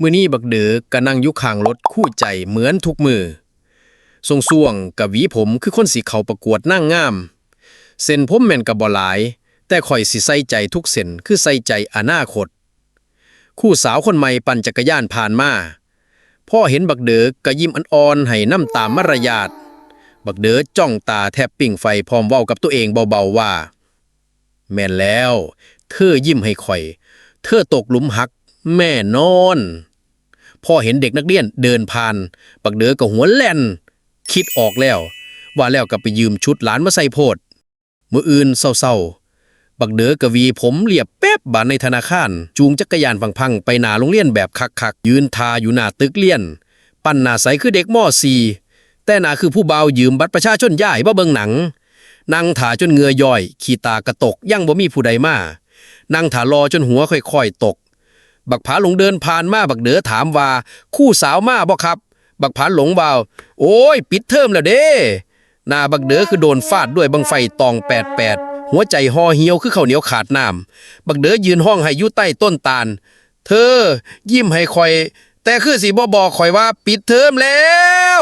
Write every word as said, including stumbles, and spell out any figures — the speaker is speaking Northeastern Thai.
มื้อนี้บักเด๋อก็นั่งอยู่ข้างรถคู่ใจเหมือนทุกมื้อ ส่วงๆก็หวีผมคือคนสิเข้าประกวดนางงาม เส้นผมแม่นก็บ่หลาย แต่ข้อยสิใส่ใจทุกเส้นคือใส่ใจอนาคต ครูสาวคนใหม่ปั่นจักรยานผ่านมา พอเห็นบักเด๋อก็ยิ้มอ่อนๆให้นำตามมารยาท บักเด๋อจ้องตาแทบปิ้งไฟพร้อมเว้ากับตัวเองเบาๆว่า แม่นแล้ว เธอยิ้มให้ข้อย เธอตกหลุมฮักแน่นอน พอเห็นเด็กนักเรียนเดินผ่าน บักเด๋อก็หัวแล่น คิดออกแล้ว ว่าแล้วก็ไปยืมชุดหลานมาใส่โพด มื้ออื่นเช้าๆ บักเด๋อก็หวีผมเรียบแป๊บบาดในธนาคาร จูงจักรยานพังๆไปหน้าโรงเรียนแบบคักๆ ยืนท่าอยู่หน้าตึกเรียน ปั้นหน้าใสคือเด็ก ม.สี่ แต่หน้าคือผู้บ่าวยืมบัตรประชาชนยายมาเบิ่งหนัง นั่งท่าจนเหงื่อย้อย ขี้ตากระตก ยังบ่มีผู้ใดมา นั่งท่ารอจนหัวค่อยๆตก บักผาหลงเดินผ่านมา บักเด๋อถามว่า ครูสาวมาบ่ครับ บักผาหลงว่า โอ้ย ปิดเทอมแล้วเด้ หน้าบักเด๋อคือโดนฟาดด้วยบั้งไฟตองแปดแปด หัวใจห่อเหี่ยวคือข้าวเหนียวขาดน้ำ บักเด๋อยืนฮ้องไห้อยู่ใต้ต้นตาล เธอยิ้มให้ข้อย แต่คือสิบ่บอกข้อยว่าปิดเทอมแล้ว